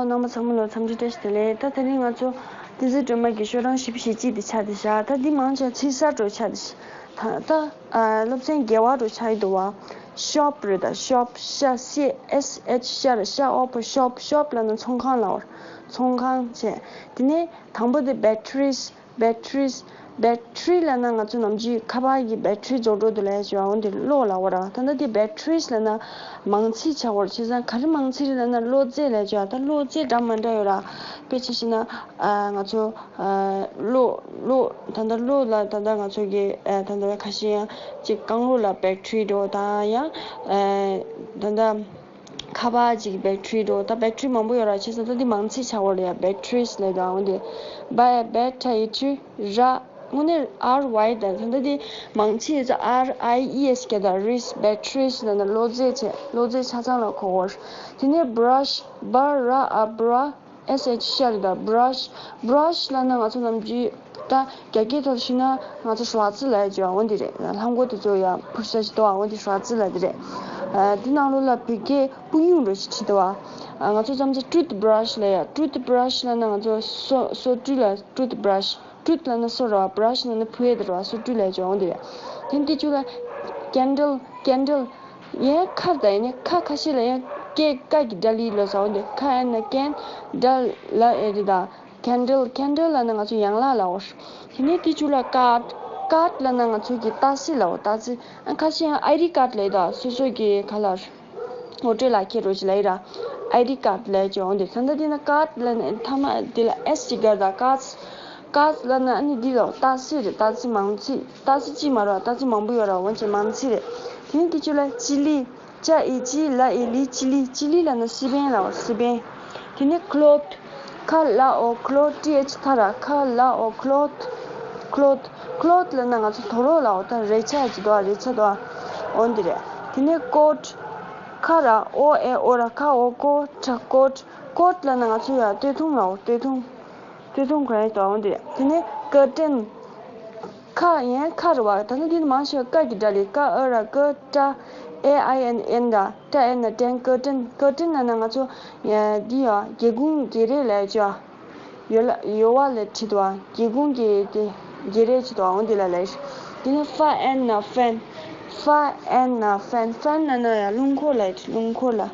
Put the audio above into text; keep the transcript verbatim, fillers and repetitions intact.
རྣམ་པ་ཚང་མ་ལ་འཚམས་འདྲི་བཀྲ་ཤིས་བདེ་ལེགས། ད་དེ་རིང་ང་ཚོ་བསྟན་འཛིན་སྒྲོལ་མ་གི་ཤོག་གྲངས་བཞི་བཅུ་ཞེ་གཅིག་དེ་ཆགས་བསྡད་ཤག་ད་འདི་མང་ཆེ་ཚིག་གསར་འགྲོ་ཆགས་བསྡད་ཤག་ད་ད་ཨ་སློབ་ཚན་བརྒྱད་པ་འགྲོ་ཆགས་ཡི་འདུག་བ། ཤོབ་རེད། ད་ཤོབ། ཤ་སི་ཨེས་ཨེཆ་ཤ་རེད། ཤ་ཨོ་པ་ཤོབ། ཤོབ་ལབ་ན་ཚོང་ཁང་ལབ་པ་རེད། ཚོང་ཁང་བྱས། དེ་ནས་དང་པོ་དེ་བེ་ཊི་རིས། བེ་ཊི་རིས། བེ་ཊི་རི་ལབ་ན་ང་ཚོ་ནམ་རྒྱུན་ཁ་པར་གྱི་བེ་ཊི་རི་རྫོགས་འགྲོ་དུས་ལབ་ཡ་ཅིག་ཡོད་པ། འོ་དེ་གློག་ལབ་པ་རེད། ད་ལྟ་དེ་བེ་ཊི་རིས་ལབ་ན་མང་ཚིག་ཆགས་པ་རེད། བྱས་ཙང་ག་རེ་མང་ཚིག་རེད་ལབ་ན་གློག་རྫས་ལབ་ཡ་ཅིག་ཡོད་པ། ད་གློག་རྫས་འདྲ་མི་འདྲ་ཡོད་རེད། དཔེ་ཆ་བཞག་ན་ཨ་ང་ཚོ་ཨ་གློག་གློག་ད་ལྟ་གློག་ལ་ད་ལྟ་ང་ཚོ་གི་ཨ་ད་ལྟ་ཁ་ཤས་ཡང་ཅིག་རྐང་གློག་ལ་བེ་ཊི་རི་འགྲོ་དང་ཡང་ཨ་ད་ལྟ་ཁ་པར་གཅིག་བེ་ཊི་རི་འགྲོ། ད་བེ་ཊི་རི་མང་པོ་ཡོད་རེད། བྱས་ཙང་ད་འདི་མང་ཚིག་ཆགས་པ་རེད་ཡ། བེ་ཊི་རིས་ལབ་དང་འོ་འདི། བ་ཡ་བེ་ཊ་ཡི་ཊི་རི་ར། དངོས་གནས་ཨར་ཝའི་དང་ད་ལྟ་འདི་མང་ཚིག་ཡོད་ཙང་ཨར་ཨའི་ཨི་ཨེས་སྐད་དང་རིས། བེ་ཊི་རིས་ལབ་ན་གློག་རྫས་བྱས། གློག་རྫས་ཆ་ཚང་ལ་གོ་དགོས། དེ་ནས་བྷ་ར་ཤི། བྷ་ར་ཨ་བྷ་ར། ཨེས་ཨེཆ་ཤ་རེད། ད་བྷ་ར་ཤི། བྷ་ར་ཤི་ལབ་ན་ང་ཚོ་ནམ་རྒྱུན་ད་རྒྱ་སྐད་ཐོག་ཞུས་ན་ང་ཚོ་ཞོགས་ཙི་ལབ་ཡ་ཅིག་ཡོད་པ། འོ་འདི་རེད། ལྷམ་གོག་དེ་ཚོ་ཡ་ཕུར་ས་ཞིག་འདུག་པ། འོ་འདི་ཞོགས་ཙི་ལབ་དེ་རེད། ཨ་འདི་ནང་ལོགས་ལ་བོད་སྐད་སྤུ་སྙུང་འདྲ་ཞིག་བྲིས་འདུག་པ། ཨ་ང་ཚོ་བྱས་ཙང་ཊུ་ཐི་བྷ་ར་ཤི་ལབ་ཡ། ཊུ་ཐི་བྷ་ར་ཤི་ལབ་ན་ང་ཚོ་སོ་སོ་བཀྲུ་ལ་ཊུ་ཐི་བྷ་ར་ཤི། ཊུ་ཐི་ལབ་ན་སོ་རེད་པ། བྷ་ར་ཤི་ལབ་ན་ཕུ་ཡས་དེ་རེད་པ། སོ་བཀྲུ་ལབ་ཡ་ཅིག་ཡོད་པ། འོ་འདི་རེད། དེ་ནས་དེའི་མཇུག་ལ་ཀེན་ཌལ། ཀེན་ཌལ། ཡང་ཁ་དང་ཡང་ན་ཁ་ཁ་ཤས་ལ་ཡང་ཀེ་ཀ་གི་སྒྲ་ལི་ལོ་ས། འོ་འདི་ཁ་ཡང་ན་ཀེན་ཌལ་ལ་ཨེ་རི་དང་། ཀེན་ཌལ། ཀེན་ཌལ་ལབ་ན་ང་ཚོ་ཡན་ལག་ལབ་པ། དེ་ནས་དེའི་མཇུག་ལ་ཀཱཌ། ཀཱཌ་ལབ་ན་ང་ཚོ་གི་རྟགས་གཟིགས་ལབ་པ། རྟགས་གཟིགས། ཨ་ཁ་ཤས་ཡང་ཨའི་ཌི་ཀཱཌ་ལབ་ཡ་དང་སོ་སོ་གི་ག་ལ་ངོ་སྤྲོད་ལག་ཁྱེར་རོ་ཅིག་ལབ་ཡ་ར། ཨའི་ཌི་ཀཱཌ་ལབ་ཡ་ཅིག་ཡོད་པ། འོ་འདི་ད་ལྟ་འདི་ན་ཀཱཌ་ལབ་ན་མཐའ་མ་འདི་ལ་ཨེས་ཅིག་བརྒལ་དང་། ཀཱཌ། ཀཱཌ་ལབ་ན་ཨ་ནི་འདི་ལ་རྟགས་གཟིགས་རེད། རྟགས་གཟིགས་མང་ཚིག། རྟགས་གཟིགས་གཅིག་མ་རེད་པ། རྟགས་གཟིགས་མང་པོ་ཡོད་རེད་པ། འོན་ཀྱང་མང་ཚིག་རེད། དེ་ནས་དེའི་མཇུག་ལ་ཅི་ལི། ཅ་ཨི་ཅི་ལ་ཨི་ལི། ཅི་ལི། ཅི་ལི་ལབ་ན་སི་པན་ལབ་པ། སི་པན། དེ་ནས་ཁི་ལོ་ཐི། ཁ་ལ་ཨོ་ཁི་ལོ་ཐི། ཊི་ཨེཆ་ཐ་ར། ཁ་ལ་ཨོ་ཁི་ལོ་ཐི། ཁི་ལོ་ཐི། ཁི་ལོ་ཐི་ལབ་ན་ང་ཚོ་དོ་རོགས་ལབ་པ། ད་རས་ཆ་ཅིག་འདུག་པ། རས་ཆ་འདུག་པ། འོ་འདི་རེད། དེ་ནས་ཀོཊ། ཁ་ར་ཨོ་ཨེ་ཨོ་ར། ཁ་ཨོ་ཀོ་ཊ། ཀོཊ། ཀོཊ་ལབ་ན་ང་ཚོ་ཡ་སྟོད་ཐུང་ལབ་པ། སྟོད་ཐུང་། སྟོད་ཐུང་ག་རེ་འདུག་པ། འོ་འདི་རེད། དེ་ནས་ཀར་ཊན། ཁ་ཡང་ཁ་རེད་པ། ད་ནི་འདི་ནི་མང་ཆེ་བ་ཀ་གི་སྒྲ་ལས། ཀ་ཨ་ར་ཀ། ཊ་ཨེ་ཨའི་ཨེན་ཨེན་ར། ཊ་ཨེ་ན་ཊན། ཀར་ཊན། ཀར་ཊན་ལབ་ན་ང་ཚོ་ཡ་འདི་ཡ་སྒེའུ་ཁུང་བརྒྱད་རེ་ལབ་ཡ་ཅིག་ཡོད་ལ། ཡོ་བ་ལ་བྲིས་འདུག་པ། སྒེའུ་ཁུང་གི་དེ་བརྒྱད་རེ་བྲིས་འདུག་པ། འོ་འདི་ལ་ལབ་ཡ། དེ་ནས་ཧྥ་ཨེན་ན་ཧྥན། ཧྥ་ཨེན་ན་ཧྥན། ཧྥན་ལབ་ན་ཡ་རླུང་འཁོར་ལབ་ཡ་ཅིག། རླུང་འཁོར་ལ།